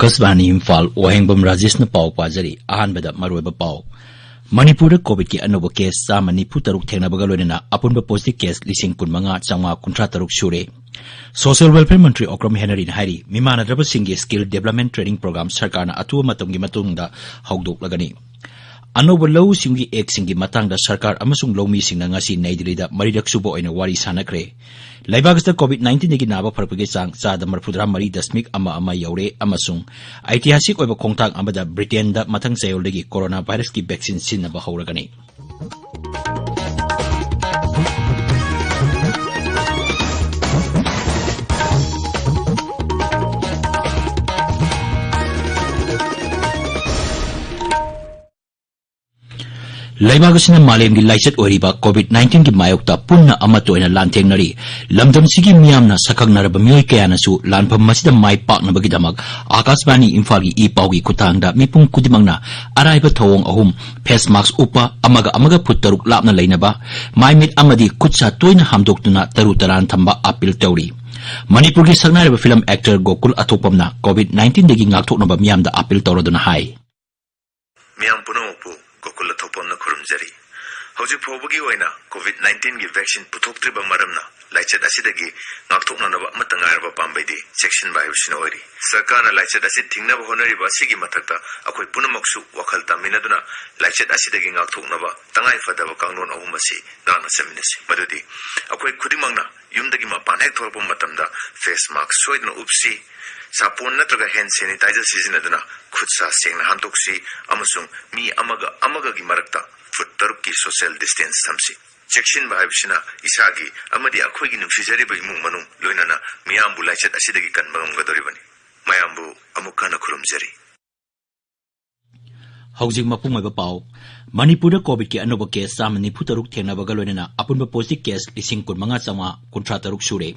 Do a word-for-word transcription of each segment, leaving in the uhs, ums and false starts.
ꯑꯀꯥꯁꯕꯥꯅꯤ ꯏꯝꯐꯥꯜ, ꯋꯥꯍꯦꯡꯕꯝ ꯔꯥꯖꯦꯁꯅ ꯄꯥꯎ ꯄꯥꯖꯔꯤ꯫ ꯑꯍꯥꯟꯕꯗ ꯃꯔꯨꯑꯣꯏꯕ ꯄꯥꯎ꯫ ꯃꯅꯤꯄꯨꯔꯗ ꯀꯣꯚꯤꯗꯀꯤ ꯑꯅꯧꯕ ꯀꯦꯁ ꯆꯥꯝꯃ ꯅꯤꯐꯨ ꯇꯔꯨꯛ ꯊꯦꯡꯅꯕꯒ ꯂꯣꯏꯅꯅ ꯑꯄꯨꯟꯕ ꯄꯣꯖꯤꯇꯤꯚ ꯀꯦꯁ ꯂꯤꯁꯤꯡ ꯀꯨꯟ ꯃꯉꯥ ꯆꯥꯝꯃꯉꯥ ꯀꯨꯟꯊ꯭ꯔꯥ ꯇꯔꯨꯛ ꯁꯨꯔꯦ꯫ ꯁꯣꯁꯤꯌꯦꯜ ꯋꯦꯜꯐꯤꯌꯔ ꯃꯟꯇ꯭ꯔꯤ ꯑꯣꯀ꯭ꯔꯝ ꯍꯦꯅꯔꯤꯅ ꯍꯥꯏꯔꯤ, ꯃꯤꯃꯥꯟꯅꯗ꯭ꯔꯕꯁꯤꯡꯒꯤ ꯁ꯭ꯀꯤꯜ ꯗꯤꯚꯦꯂꯞꯃꯦꯟ ꯇ꯭ꯔꯦꯅꯤꯡ ꯄ꯭ꯔꯣꯒ꯭ꯔꯥꯝ ꯁꯔꯀꯥꯔꯅ ꯑꯊꯨꯕ ꯃꯇꯝꯒꯤ ꯃꯇꯨꯡꯗ ꯍꯧꯗꯣꯛꯂꯒꯅꯤ꯫ ꯑꯅꯧꯕ ꯂꯧꯎ ꯁꯤꯡꯎꯒꯤ ꯑꯦꯛꯁꯤꯡꯒꯤ ꯃꯇꯥꯡꯗ ꯁꯔꯀꯥꯔ ꯑꯃꯁꯨꯡ ꯂꯧꯃꯤꯁꯤꯡꯅ ꯉꯁꯤ ꯅꯩ ꯗꯤꯜꯂꯤꯗ ꯃꯔꯤꯔꯛ ꯁꯨꯕ ꯑꯣꯏꯅ ꯋꯥꯔꯤ ꯁꯥꯟꯅꯈ꯭ꯔꯦ꯫ ꯂꯩꯕꯥꯛ ꯑꯁꯤꯗ ꯀꯣꯚꯤꯗ ꯅꯥꯏꯟꯇꯤꯟꯗꯒꯤ ꯅꯥꯕ ꯐꯔꯛꯄꯒꯤ ꯆꯥꯡ ꯆꯥꯗ ꯃꯔꯤꯐꯨꯇꯔꯥ ꯃꯔꯤ ꯗꯁꯃꯤꯛ ꯑꯃ ꯑꯃ ꯌꯧꯔꯦ ꯑꯃꯁꯨꯡ ꯑꯩꯇꯤꯍꯥꯁꯤꯛ ꯑꯣꯏꯕ ꯈꯣꯡꯊꯥꯡ ꯑꯃꯗ ꯕ꯭ꯔꯤꯇꯦꯟꯗ ꯃꯊꯪ ꯆꯌꯣꯜꯗꯒꯤ ꯀꯣꯔꯣꯅꯥ ꯚꯥꯏꯔꯁꯀꯤ ꯚꯦꯛꯁꯤꯟ ꯁꯤꯖꯤꯟꯅꯕ ꯍꯧꯔꯒꯅꯤ꯫ ꯂꯩꯕꯥꯛ ꯑꯁꯤꯅ ꯃꯥꯂꯦꯝꯒꯤ ꯂꯥꯏꯆꯠ ꯑꯣꯏꯔꯤꯕ ꯀꯣꯚꯤꯗ ꯅꯥꯏꯟꯇꯤꯟꯒꯤ ꯃꯥꯌꯣꯛꯇ ꯄꯨꯟꯅ ꯑꯃꯠꯇ ꯑꯣꯏꯅ ꯂꯥꯟꯊꯦꯡꯅꯔꯤ꯫ ꯂꯝꯗꯝꯁꯤꯒꯤ ꯃꯤꯌꯥꯝꯅ ꯁꯛꯈꯪꯅꯔꯕ ꯃꯤꯑꯣꯏ ꯀꯌꯥꯅꯁꯨ ꯂꯥꯟꯐꯝ ꯑꯁꯤꯗ ꯃꯥꯏ ꯄꯥꯛꯅꯕꯒꯤꯗꯃꯛ ꯑꯀꯥꯁꯕꯥꯅꯤ ꯏꯝꯐꯥꯜꯒꯤ ꯏ ꯄꯥꯎꯒꯤ ꯈꯨꯠꯊꯥꯡꯗ ꯃꯤꯄꯨꯝ ꯈꯨꯗꯤꯡꯃꯛꯅ ꯑꯔꯥꯏꯕ ꯊꯧꯑꯣꯡ ꯑꯍꯨꯝ: ꯐꯦꯁ ꯃꯥꯁꯛ ꯎꯞꯄ, ꯑꯃꯒ ꯑꯃꯒ ꯐꯨꯠ ꯇꯔꯨꯛ ꯂꯥꯞꯅ ꯂꯩꯅꯕ, ꯃꯥꯏ ꯃꯤꯠ ꯑꯃꯗꯤ ꯈꯨꯠ ꯁꯥ ꯇꯣꯏꯅ ꯍꯥꯝꯗꯣꯛꯇꯨꯅ ꯇꯔꯨ ꯇꯔꯥꯟ ꯊꯝꯕ ꯑꯥꯄꯤꯜ ꯇꯧꯔꯤ꯫ ꯃꯅꯤꯄꯨꯔꯒꯤ ꯁꯛꯅꯥꯏꯔꯕ ꯐꯤꯂꯝ ꯑꯦꯛꯇꯔ ꯒꯣꯀꯨꯜ ꯑꯊꯣꯛꯄꯝꯅ ꯀꯣꯚꯤꯗ ꯅꯥꯏꯟꯇꯤꯟꯗꯒꯤ ꯉꯥꯛꯊꯣꯛꯅꯕ ꯃꯤꯌꯥꯝꯗ ꯑꯥꯄꯤꯜ ꯇꯧꯔꯗꯨꯅ ꯍꯥꯏ꯫ ꯃꯤꯌꯥꯝ ꯄꯨꯝꯅꯃꯛꯄꯨ ꯒꯣꯀꯨꯜ ꯑꯊꯣꯛꯄꯝꯅ ꯈꯨꯔꯨꯝꯖꯔꯤ꯫ ꯍꯧꯖꯤꯛ ꯐꯥꯎꯕꯒꯤ ꯑꯣꯏꯅ ꯀꯣꯚꯤꯗ ꯅꯥꯏꯟꯇꯤꯟꯒꯤ ꯚꯦꯛꯁꯤꯟ ꯄꯨꯊꯣꯛꯇ꯭ꯔꯤꯕ ꯃꯔꯝꯅ ꯂꯥꯏꯆꯠ ꯑꯁꯤꯗꯒꯤ ꯉꯥꯛꯊꯣꯛꯅꯅꯕ ꯑꯃꯠꯇ ꯉꯥꯏꯔꯕ ꯄꯥꯝꯕꯩꯗꯤ ꯆꯦꯛꯁꯤꯟꯕ ꯍꯥꯏꯕꯁꯤꯅ ꯑꯣꯏꯔꯤ꯫ ꯁꯔꯀꯥꯔꯅ ꯂꯥꯏꯆꯠ ꯑꯁꯤ ꯊꯤꯡꯅꯕ ꯍꯣꯠꯅꯔꯤꯕ ꯑꯁꯤꯒꯤ ꯃꯊꯛꯇ ꯑꯩꯈꯣꯏ ꯄꯨꯝꯅꯃꯛꯁꯨ ꯋꯥꯈꯜ ꯇꯥꯃꯤꯟꯅꯗꯨꯅ ꯂꯥꯏꯆꯠ ꯑꯁꯤꯗꯒꯤ ꯉꯥꯛꯊꯣꯛꯅꯕ ꯇꯉꯥꯏ ꯐꯗꯕ ꯀꯥꯡꯂꯣꯟ ꯑꯍꯨꯝ ꯑꯁꯤ ꯉꯥꯛꯅ ꯆꯠꯃꯤꯟꯅꯁꯤ꯫ ꯃꯗꯨꯗꯤ ꯑꯩꯈꯣꯏ ꯈꯨꯗꯤꯡꯃꯛꯅ ꯌꯨꯝꯗꯒꯤ ꯃꯄꯥꯟ ꯍꯦꯛ ꯊꯣꯛꯂꯛꯄ ꯃꯇꯝꯗ ꯐꯦꯁ ꯃꯥꯁꯛ ꯁꯣꯏꯗꯅ ꯎꯞꯁꯤ, ꯁꯥꯄꯣꯟ ꯅꯠꯇ꯭ꯔꯒ ꯍꯦꯟ ꯁꯦꯅꯤꯇꯥꯏꯖꯔ ꯁꯤꯖꯤꯟꯅꯗꯨꯅ ꯈꯨꯠ ꯁꯥ ꯁꯦꯡꯅ ꯍꯥꯝꯗꯣꯛꯁꯤ ꯑꯃꯁꯨꯡ ꯃꯤ ꯑꯃꯒ ꯑꯃꯒꯒꯤ ꯃꯔꯛꯇ ꯐꯨꯠ ꯇꯔꯨꯛꯀꯤ ꯁꯣꯁꯤꯌꯦꯜ ꯗꯤꯁꯇꯦꯟꯁ ꯊꯝꯁꯤ꯫ ꯆꯦꯛꯁꯤꯟꯕ ꯍꯥꯏꯕꯁꯤꯅ ꯏꯁꯥꯒꯤ ꯑꯃꯗꯤ ꯑꯩꯈꯣꯏꯒꯤ ꯅꯨꯡꯁꯤꯖꯔꯤꯕ ꯏꯃꯨꯡ ꯃꯅꯨꯡ, ꯂꯣꯏꯅꯅ ꯃꯤꯌꯥꯝꯕꯨ ꯂꯥꯏꯆꯠ ꯑꯁꯤꯗꯒꯤ ꯀꯟꯕ ꯉꯝꯒꯗꯧꯔꯤꯕꯅꯤ꯫ ꯃꯌꯥꯝꯕꯨ ꯑꯃꯨꯛ ꯍꯟꯅ ꯈꯨꯔꯨꯝꯖꯔꯤ꯫ ꯍꯧꯖꯤꯛ ꯃꯄꯨꯡ ꯑꯣꯏꯕ ꯄꯥꯎ꯫ ꯃꯅꯤꯄꯨꯔꯗ ꯀꯣꯚꯤꯗꯀꯤ ꯑꯅꯧꯕ ꯀꯦꯁ ꯆꯥꯝꯃ ꯅꯤꯐꯨ ꯇꯔꯨꯛ ꯊꯦꯡꯅꯕꯒ ꯂꯣꯏꯅꯅ ꯑꯄꯨꯟꯕ ꯄꯣꯖꯤꯇꯤꯚ ꯀꯦꯁ ꯂꯤꯁꯤꯡ ꯀꯨꯟ ꯃꯉꯥ ꯆꯥꯝꯃꯉꯥ ꯀꯨꯟꯊ꯭ꯔꯥ ꯇꯔꯨꯛ ꯁꯨꯔꯦ꯫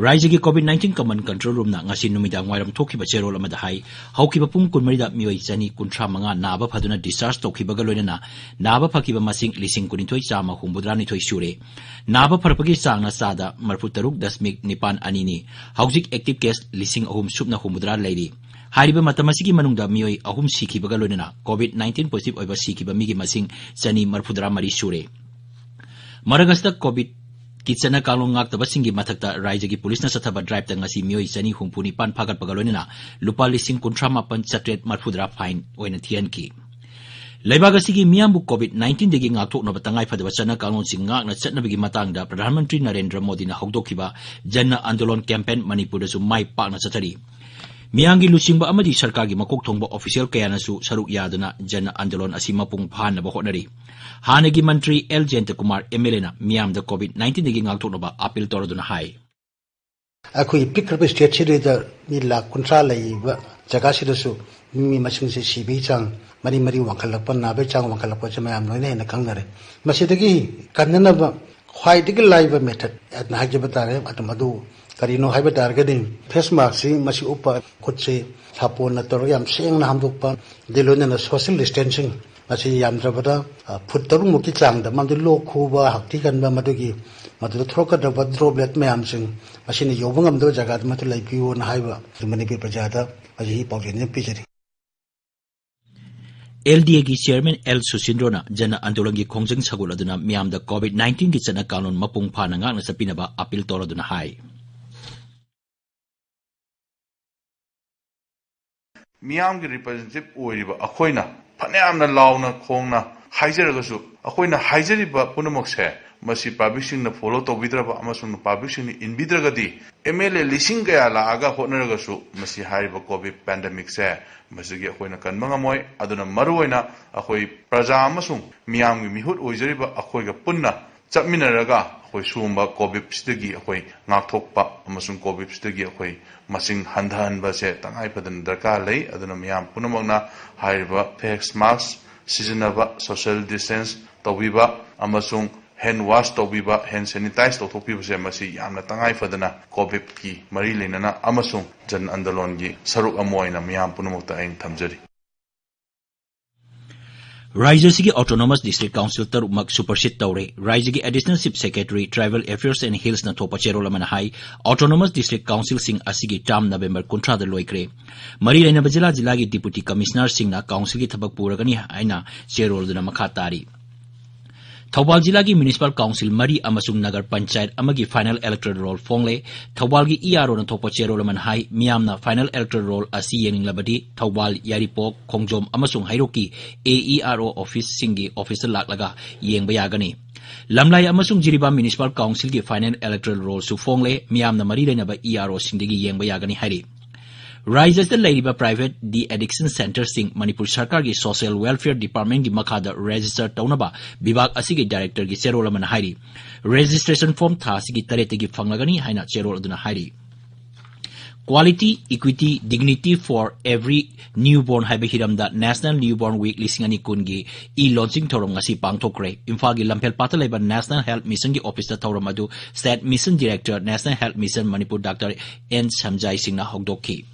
ꯔꯥꯖ꯭ꯌꯒꯤ ꯀꯣꯚꯤꯗ ꯅꯥꯏꯟꯇꯤꯟ ꯀꯃꯟ ꯀꯟꯇ꯭ꯔꯣꯜ ꯔꯨꯝꯅ ꯉꯁꯤ ꯅꯨꯃꯤꯗꯥꯡ ꯋꯥꯏꯔꯝ ꯊꯣꯛꯈꯤꯕ ꯆꯦꯔꯣꯜ ꯑꯃꯗ ꯍꯥꯏ, ꯍꯧꯈꯤꯕ ꯄꯨꯡ ꯀꯨꯟꯃꯔꯤꯗ ꯃꯤꯑꯣꯏ ꯆꯅꯤ ꯀꯨꯟꯊ꯭ꯔꯥ ꯃꯉꯥ ꯅꯥꯕ ꯐꯗꯨꯅ ꯗꯤꯁꯆꯥꯔꯖ ꯇꯧꯈꯤꯕꯒ ꯂꯣꯏꯅꯅ ꯅꯥꯕ ꯐꯈꯤꯕ ꯃꯁꯤꯡ ꯂꯤꯁꯤꯡ ꯀꯨꯟꯅꯤꯊꯣꯏ ꯆꯥꯝꯃ ꯍꯨꯝꯐꯨꯇꯔꯥ ꯅꯤꯊꯣꯏ ꯁꯨꯔꯦ꯫ ꯅꯥꯕ ꯐꯔꯛꯄꯒꯤ ꯆꯥꯡꯅ ꯆꯥꯗ ꯃꯔꯤꯐꯨ ꯇꯔꯨꯛ ꯗꯁꯃꯤꯛ ꯅꯤꯄꯥꯟ ꯑꯅꯤꯅꯤ꯫ ꯍꯧꯖꯤꯛ ꯑꯦꯛꯇꯤꯚ ꯀꯦꯁ ꯂꯤꯁꯤꯡ ꯑꯍꯨꯝ ꯁꯨꯞꯅ ꯍꯨꯝꯐꯨꯇꯔꯥ ꯂꯩꯔꯤ꯫ ꯍꯥꯏꯔꯤꯕ ꯃꯇꯝ ꯑꯁꯤꯒꯤ ꯃꯅꯨꯡꯗ ꯃꯤꯑꯣꯏ ꯑꯍꯨꯝ ꯁꯤꯈꯤꯕꯒ ꯂꯣꯏꯅꯅ COVID nineteen positive ꯑꯣꯏꯕ ꯁꯤꯈꯤꯕ ꯃꯤꯒꯤ ꯃꯁꯤꯡ ꯆꯅꯤ ꯃꯔꯤꯐꯨꯇꯔꯥ ꯃꯔꯤ ꯁꯨꯔꯦ꯫ ꯃꯔꯛ ꯑꯁꯤꯗ COVID ꯀꯤ ꯆꯠꯅ ꯀꯥꯡꯂꯣꯟ ꯉꯥꯛꯇꯕꯁꯤꯡꯒꯤ ꯃꯊꯛꯇ ꯔꯥꯏꯖ꯭ꯌꯒꯤ ꯄꯨꯂꯤꯁꯅ ꯆꯠꯊꯕ ꯗ꯭ꯔꯥꯏꯚꯇ ꯉꯁꯤ ꯃꯤꯑꯣꯏ ꯆꯅꯤ ꯍꯨꯝꯐꯨ ꯅꯤꯄꯥꯟ ꯐꯥꯒꯠꯄꯒ ꯂꯣꯏꯅꯅ ꯂꯨꯄꯥ ꯂꯤꯁꯤꯡ ꯀꯨꯟꯊ꯭ꯔꯥ ꯃꯥꯄꯟ ꯆꯥꯇ꯭ꯔꯦꯠ ꯃꯔꯤꯐꯨꯇꯔꯥ ꯐꯥꯏꯟ ꯑꯣꯏꯅ ꯊꯤꯍꯟꯈꯤ꯫ ꯂꯩꯕꯥꯛ ꯑꯁꯤꯒꯤ ꯃꯤꯌꯥꯝꯕꯨ COVID nineteen ꯗꯒꯤ ꯉꯥꯛꯊꯣꯛꯅꯕ ꯇꯉꯥꯏ ꯐꯗꯕ ꯆꯠꯅ ꯀꯥꯡꯂꯣꯟꯁꯤꯡ ꯉꯥꯛꯅ ꯆꯠꯅꯕꯒꯤ ꯃꯇꯥꯡꯗ ꯄ꯭ꯔꯙꯥꯟ ꯃꯟꯇ꯭ꯔꯤ ꯅꯔꯦꯟꯗ꯭ꯔ ꯃꯣꯗꯤꯅ ꯍꯧꯗꯣꯛꯈꯤꯕ ꯖꯟ ꯑꯟꯗꯣꯂꯟ ꯀꯦꯝꯄꯦꯟ ꯃꯅꯤꯄꯨꯔꯗꯁꯨ ꯃꯥꯏ ꯄꯥꯛꯅ ꯆꯠꯊꯔꯤ꯫ ꯃꯤꯌꯥꯝꯒꯤ ꯂꯨꯆꯤꯡꯕ ꯑꯃꯗꯤ ꯁꯔꯀꯥꯔꯒꯤ ꯃꯀꯣꯛ ꯊꯣꯡꯕ ꯑꯣꯐꯤꯁꯤꯌꯦꯜ ꯀꯌꯥꯅꯁꯨ ꯁꯔꯨꯛ ꯌꯥꯗꯨꯅ ꯖꯟ ꯑꯟꯗꯣꯂꯟ ꯑꯁꯤ ꯃꯄꯨꯡ ꯐꯥꯍꯟꯅꯕ ꯍꯣꯠꯅꯔꯤ꯫ ꯍꯥꯟꯅꯒꯤ ꯃꯟꯇ꯭ꯔꯤ ꯑꯦꯜ ꯖꯌꯟꯇ ꯀꯨꯃꯥꯔ MLA ꯅ ꯃꯤꯌꯥꯝꯗ COVID nineteen ꯗꯒꯤ ꯉꯥꯛꯊꯣꯛꯅꯕ ꯑꯥꯄꯤꯜ ꯇꯧꯔꯗꯨꯅ ꯍꯥꯏ꯫ ꯑꯩꯈꯣꯏꯒꯤ ꯄꯤꯛꯈ꯭ꯔꯕ ꯁ꯭ꯇꯦꯠꯁꯤꯗꯩꯗ ꯃꯤ ꯂꯥꯈ ꯀꯨꯟꯊ꯭ꯔꯥ ꯂꯩꯔꯤꯕ ꯖꯒꯥꯁꯤꯗꯁꯨ ꯃꯤ ꯃꯁꯤꯡꯁꯦ ꯁꯤꯕꯒꯤ ꯆꯥꯡ, ꯃꯔꯤ ꯃꯔꯤ ꯋꯥꯡꯈꯠꯂꯛꯄ, ꯅꯥꯕꯒꯤ ꯆꯥꯡ ꯋꯥꯡꯈꯠꯂꯛꯄꯁꯦ ꯃꯌꯥꯝ ꯂꯣꯏꯅ ꯍꯦꯟꯅ ꯈꯪꯅꯔꯦ꯫ ꯃꯁꯤꯗꯒꯤ ꯀꯟꯅꯅꯕ ꯈ꯭ꯋꯥꯏꯗꯒꯤ ꯂꯥꯏꯕ ꯃꯦꯊꯠ ꯍꯥꯏꯅ ꯍꯥꯏꯖꯕ ꯇꯥꯔꯦ꯫ ꯑꯗꯨ ꯃꯗꯨ ꯀꯔꯤꯅꯣ ꯍꯥꯏꯕ ꯇꯥꯔꯒꯗꯤ, ꯐꯦꯁ ꯃꯥꯛꯁꯁꯤ ꯃꯁꯤ ꯎꯞꯄ, ꯈꯨꯠꯁꯤ ꯁꯥꯄꯣꯟꯅ ꯇꯧꯔꯒ ꯌꯥꯝ ꯁꯦꯡꯅ ꯍꯥꯝꯗꯣꯛꯄ, ꯑꯗꯩ ꯂꯣꯏꯅꯅ ꯁꯣꯁꯦꯜ ꯗꯤꯁꯇꯦꯟꯁꯤꯡ, ꯃꯁꯤ ꯌꯥꯝꯗ꯭ꯔꯕꯗ, ꯑ, ꯐꯨꯠ ꯇꯔꯨꯛ ꯃꯨꯛꯀꯤ ꯆꯥꯡꯗ, ꯃꯗꯨ ꯂꯣꯛ ꯈꯨꯕ, ꯍꯥꯛꯊꯤ ꯈꯟꯕ, ꯃꯗꯨꯒꯤ, ꯃꯗꯨꯗ ꯊꯣꯛꯂꯛꯀꯗꯕ ꯗ꯭ꯔꯣꯞꯂꯦꯠ ꯃꯌꯥꯝꯁꯤꯡ, ꯃꯁꯤꯅ ꯌꯧꯕ ꯉꯝꯗꯕ ꯖꯒꯥꯗ ꯃꯗꯨ ꯂꯩꯕꯤꯌꯨꯅ ꯍꯥꯏꯕ, ꯃꯅꯤꯄꯨꯔ ꯄ꯭ꯔꯖꯥꯗ ꯍꯧꯖꯤꯛ ꯄꯥꯎꯖꯦꯜꯁꯤ ꯄꯤꯖꯔꯤ꯫ LDA ꯒꯤ ꯆꯤꯌꯔꯃꯦꯟ ꯑꯦꯜ ꯁꯨꯁꯤꯟꯗ꯭ꯔꯣꯅ ꯖꯟ ꯑꯟꯗꯣꯂꯟꯒꯤ ꯈꯣꯡꯖꯪ ꯁꯧꯒꯠꯂꯗꯨꯅ ꯃꯤꯌꯥꯝꯗ COVID nineteen ꯒꯤ ꯆꯠꯅ ꯀꯥꯡꯂꯣꯟ ꯃꯄꯨꯡ ꯐꯥꯅ ꯉꯥꯛꯅ ꯆꯠꯄꯤꯅꯕ ꯑꯥꯄꯤꯜ ꯇꯧꯔꯗꯨꯅ ꯍꯥꯏ꯫ ꯃꯤꯌꯥꯝꯒꯤ ꯔꯤꯄ꯭ꯔꯖꯦꯟꯇꯦꯇꯤꯚ ꯑꯣꯏꯔꯤꯕ ꯑꯩꯈꯣꯏꯅ ꯐꯅꯌꯥꯝꯅ ꯂꯥꯎꯅ ꯈꯣꯡꯅ ꯍꯥꯏꯖꯔꯒꯁꯨ, ꯑꯩꯈꯣꯏꯅ ꯍꯥꯏꯖꯔꯤꯕ ꯄꯨꯝꯅꯃꯛꯁꯦ ꯃꯁꯤ ꯄꯕ꯭ꯂꯤꯛꯁꯤꯡꯅ ꯐꯣꯂꯣ ꯇꯧꯕꯤꯗ꯭ꯔꯕ ꯑꯃꯁꯨꯡ ꯄꯕ꯭ꯂꯤꯛꯁꯤꯡꯅ ꯏꯟꯕꯤꯗ꯭ꯔꯒꯗꯤ, MLA ꯂꯤꯁꯤꯡ ꯀꯌꯥ ꯂꯥꯛꯑꯒ ꯍꯣꯠꯅꯔꯒꯁꯨ ꯃꯁꯤ ꯍꯥꯏꯔꯤꯕ COVID ꯄꯦꯟꯗꯦꯃꯤꯛꯁꯦ ꯃꯁꯤꯒꯤ ꯑꯩꯈꯣꯏꯅ ꯀꯟꯕ ꯉꯝꯃꯣꯏ꯫ ꯑꯗꯨꯅ ꯃꯔꯨꯑꯣꯏꯅ ꯑꯩꯈꯣꯏ ꯄ꯭ꯔꯖꯥ ꯑꯃꯁꯨꯡ ꯃꯤꯌꯥꯝꯒꯤ ꯃꯤꯍꯨꯠ ꯑꯣꯏꯖꯔꯤꯕ ꯑꯩꯈꯣꯏꯒ ꯄꯨꯟꯅ ꯆꯠꯃꯤꯟꯅꯔꯒ ꯑꯩꯈꯣꯏ ꯁꯤꯒꯨꯝꯕ COVID ꯁꯤꯗꯒꯤ ꯑꯩꯈꯣꯏ ꯉꯥꯛꯊꯣꯛꯄ ꯑꯃꯁꯨꯡ COVID ꯁꯤꯗꯒꯤ ꯑꯩꯈꯣꯏ ꯃꯁꯤꯡ ꯍꯟꯊꯍꯟꯕꯁꯦ ꯇꯉꯥꯏ ꯐꯗꯅ ꯗꯔꯀꯥꯔ ꯂꯩ꯫ ꯑꯗꯨꯅ ꯃꯤꯌꯥꯝ ꯄꯨꯝꯅꯃꯛꯅ ꯍꯥꯏꯔꯤꯕ ꯐꯦꯁ ꯃꯥꯛꯁ ꯁꯤꯖꯤꯟꯅꯕ, ꯁꯣꯁꯤꯌꯦꯜ ꯗꯤꯁꯇꯦꯟꯁ ꯇꯧꯕꯤꯕ ꯑꯃꯁꯨꯡ ꯍꯦꯟ ꯋꯥꯁ ꯇꯧꯕꯤꯕ, ꯍꯦꯟ ꯁꯦꯅꯤꯇꯥꯏꯖ ꯇꯧꯊꯣꯛꯄꯤꯕꯁꯦ ꯃꯁꯤ ꯌꯥꯝꯅ ꯇꯉꯥꯏ ꯐꯗꯅ COVID ꯀꯤ ꯃꯔꯤ ꯂꯩꯅꯅ ꯑꯃꯁꯨꯡ ꯖꯟ ꯑꯟꯗꯣꯂꯟꯒꯤ ꯁꯔꯨꯛ ꯑꯃ ꯑꯣꯏꯅ ꯃꯤꯌꯥꯝ ꯄꯨꯝꯅꯃꯛꯇ ꯑꯩꯅ ꯊꯝꯖꯔꯤ꯫ ꯔꯥꯖ꯭ꯌ ꯑꯁꯤꯒꯤ Autonomous District Council ꯇꯔꯨꯛꯃꯛ supersede ꯇꯧꯔꯦ꯫ ꯔꯥꯖ꯭ꯌꯒꯤ Additional Chief Secretary, Tribal Affairs and Hills ꯅ ꯊꯣꯛꯄ ꯆꯦꯔꯣꯜ ꯑꯃꯅ ꯍꯥꯏ, Autonomous District Council ꯁꯤꯡ ꯑꯁꯤꯒꯤ term November ꯀꯨꯟꯊ꯭ꯔꯥꯗ ꯂꯣꯏꯈ꯭ꯔꯦ꯫ ꯃꯔꯤ ꯂꯩꯅꯕ ꯖꯤꯂꯥ ꯖꯤꯂꯥꯒꯤ Deputy Commissioner ꯁꯤꯡꯅ Council ꯒꯤ ꯊꯕꯛ ꯄꯨꯔꯒꯅꯤ ꯍꯥꯏꯅ ꯆꯦꯔꯣꯜꯗꯨꯅ ꯃꯈꯥ ꯇꯥꯔꯤ꯫ ꯊꯧꯕꯥꯜ ꯖꯤꯂꯥꯒꯤ Municipal Council ꯃꯔꯤ ꯑꯃꯁꯨꯡ ꯅꯒꯔ ꯄꯟꯆꯥꯌꯠ ꯑꯃꯒꯤ final electoral roll ꯐꯣꯡꯂꯦ꯫ ꯊꯧꯕꯥꯜꯒꯤ E R O ꯅ ꯊꯣꯛꯄ ꯆꯦꯔꯣꯜ ꯑꯃꯅ ꯍꯥꯏ, ꯃꯤꯌꯥꯝꯅ final electoral roll ꯑꯁꯤ ꯌꯦꯡꯅꯤꯡꯂꯕꯗꯤ ꯊꯧꯕꯥꯜ, ꯌꯥꯏꯔꯤꯄꯣꯛ, ꯈꯣꯡꯖꯣꯝ ꯑꯃꯁꯨꯡ ꯍꯩꯔꯣꯛꯀꯤ A E R O office ꯁꯤꯡꯒꯤ office ꯇ ꯂꯥꯛꯂꯒ ꯌꯦꯡꯕ ꯌꯥꯒꯅꯤ꯫ ꯂꯝꯂꯥꯏ ꯑꯃꯁꯨꯡ ꯖꯤꯔꯤꯕꯥꯝ Municipal Council ꯒꯤ final electoral roll ꯁꯨ ꯐꯣꯡꯂꯦ꯫ ꯃꯤꯌꯥꯝꯅ ꯃꯔꯤ ꯂꯩꯅꯕ E R O ꯁꯤꯡꯗꯒꯤ ꯌꯦꯡꯕ ꯌꯥꯒꯅꯤ ꯍꯥꯏꯔꯤ꯫ ꯔꯥꯖ꯭ꯌ ꯑꯁꯤꯗ ꯂꯩꯔꯤꯕ private de-addiction centre ꯁꯤꯡ ꯃꯅꯤꯄꯨꯔ ꯁꯔꯀꯥꯔꯒꯤ Social Welfare Department ꯀꯤ ꯃꯈꯥꯗ register ꯇꯧꯅꯕ ꯕꯤꯚꯥꯒ ꯑꯁꯤꯒꯤ Director ꯒꯤ ꯆꯦꯔꯣꯜ ꯑꯃꯅ ꯍꯥꯏꯔꯤ꯫ Registration form ꯊꯥ ꯑꯁꯤꯒꯤ ꯇꯔꯦꯠꯇꯒꯤ ꯐꯪꯂꯒꯅꯤ ꯍꯥꯏꯅ ꯆꯦꯔꯣꯜ ꯑꯗꯨꯅ ꯍꯥꯏꯔꯤ꯫ Quality, Equity, Dignity for Every Newborn ꯍꯥꯏꯕ ꯍꯤꯔꯝꯗ National Newborn Week ꯂꯤꯁꯤꯡ ꯑꯅꯤ ꯀꯨꯟꯒꯤ e-launching ꯊꯧꯔꯝ ꯉꯁꯤ ꯄꯥꯡꯊꯣꯛꯈ꯭ꯔꯦ꯫ ꯏꯝꯐꯥꯜꯒꯤ ꯂꯝꯐꯦꯜꯄꯥꯠꯇ ꯂꯩꯕ National Health Mission ꯒꯤ office ꯇ ꯊꯧꯔꯝ ꯑꯗꯨ State Mission Director, National Health Mission, Manipur, Doctor N ꯁꯝꯖꯥꯏ ꯁꯤꯡꯅ ꯍꯧꯗꯣꯛꯈꯤ꯫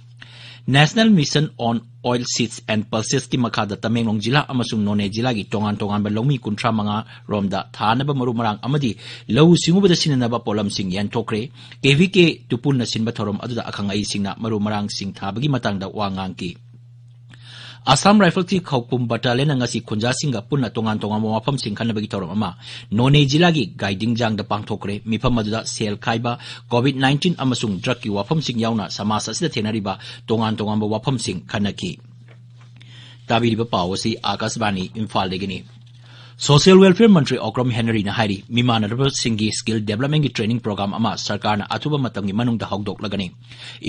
National Mission on Oil Seeds and Pulses ꯀꯤ ꯃꯈꯥꯗ ꯇꯃꯦꯡꯂꯣꯡ ꯖꯤꯂꯥ ꯑꯃꯁꯨꯡ ꯅꯣꯅꯦ ꯖꯤꯂꯥꯒꯤ ꯇꯣꯉꯥꯟ ꯇꯣꯉꯥꯟꯕ ꯂꯧꯃꯤ ꯀꯨꯟꯊ꯭ꯔꯥ ꯃꯉꯥ ꯔꯣꯝꯗ ꯊꯥꯅꯕ ꯃꯔꯨ ꯃꯔꯥꯡ ꯑꯃꯗꯤ ꯂꯧꯎ ꯁꯤꯡꯎꯕꯗ ꯁꯤꯖꯤꯟꯅꯅꯕ ꯄꯣꯠꯂꯝꯁꯤꯡ ꯌꯦꯟꯊꯣꯛꯈ꯭ꯔꯦ꯫ K V K ꯇꯨꯄꯨꯜꯅ ꯁꯤꯟꯕ ꯊꯧꯔꯝ ꯑꯗꯨꯗ ꯑꯈꯪ ꯑꯍꯩꯁꯤꯡꯅ ꯃꯔꯨ ꯃꯔꯥꯡꯁꯤꯡ ꯊꯥꯕꯒꯤ ꯃꯇꯥꯡꯗ ꯋꯥ ꯉꯥꯡꯈꯤ꯫ Assam Rifles ꯀꯤ ꯈꯧꯄꯨꯝ battalion ꯅ ꯉꯁꯤ ꯈꯨꯟꯖꯥꯁꯤꯡꯒ ꯄꯨꯟꯅ ꯇꯣꯉꯥꯟ ꯇꯣꯉꯥꯟꯕ ꯋꯥꯐꯝꯁꯤꯡ ꯈꯟꯅꯕꯒꯤ ꯊꯧꯔꯝ ꯑꯃ ꯅꯣꯅꯦ ꯖꯤꯂꯥꯒꯤ ꯒꯥꯏꯗꯤꯡꯖꯥꯡꯗ ꯄꯥꯡꯊꯣꯛꯈ꯭ꯔꯦ꯫ ꯃꯤꯐꯝ ꯑꯗꯨꯗ ꯁꯦꯜ ꯈꯥꯏꯕ, COVID nineteen ꯑꯃꯁꯨꯡ drug ꯀꯤ ꯋꯥꯐꯝꯁꯤꯡ ꯌꯥꯎꯅ ꯁꯃꯥꯖ ꯑꯁꯤꯗ ꯊꯦꯡꯅꯔꯤꯕ ꯇꯣꯉꯥꯟ ꯇꯣꯉꯥꯟꯕ ꯋꯥꯐꯝꯁꯤꯡ ꯈꯟꯅꯈꯤ꯫ ꯇꯥꯕꯤꯔꯤꯕ ꯄꯥꯎ ꯑꯁꯤ ꯑꯥꯀꯥꯁꯕꯥꯅꯤ ꯏꯝꯐꯥꯜꯗꯒꯤꯅꯤ꯫ Social Welfare ꯃꯟꯇ꯭ꯔꯤ ꯑꯣꯀ꯭ꯔꯝ ꯍꯦꯅꯔꯤꯅ ꯍꯥꯏꯔꯤ, ꯃꯤꯃꯥꯟꯅꯗ꯭ꯔꯕꯁꯤꯡꯒꯤ skill development ꯀꯤ training program ꯑꯃ ꯁꯔꯀꯥꯔꯅ ꯑꯊꯨꯕ ꯃꯇꯝꯒꯤ ꯃꯅꯨꯡꯗ ꯍꯧꯗꯣꯛꯂꯒꯅꯤ꯫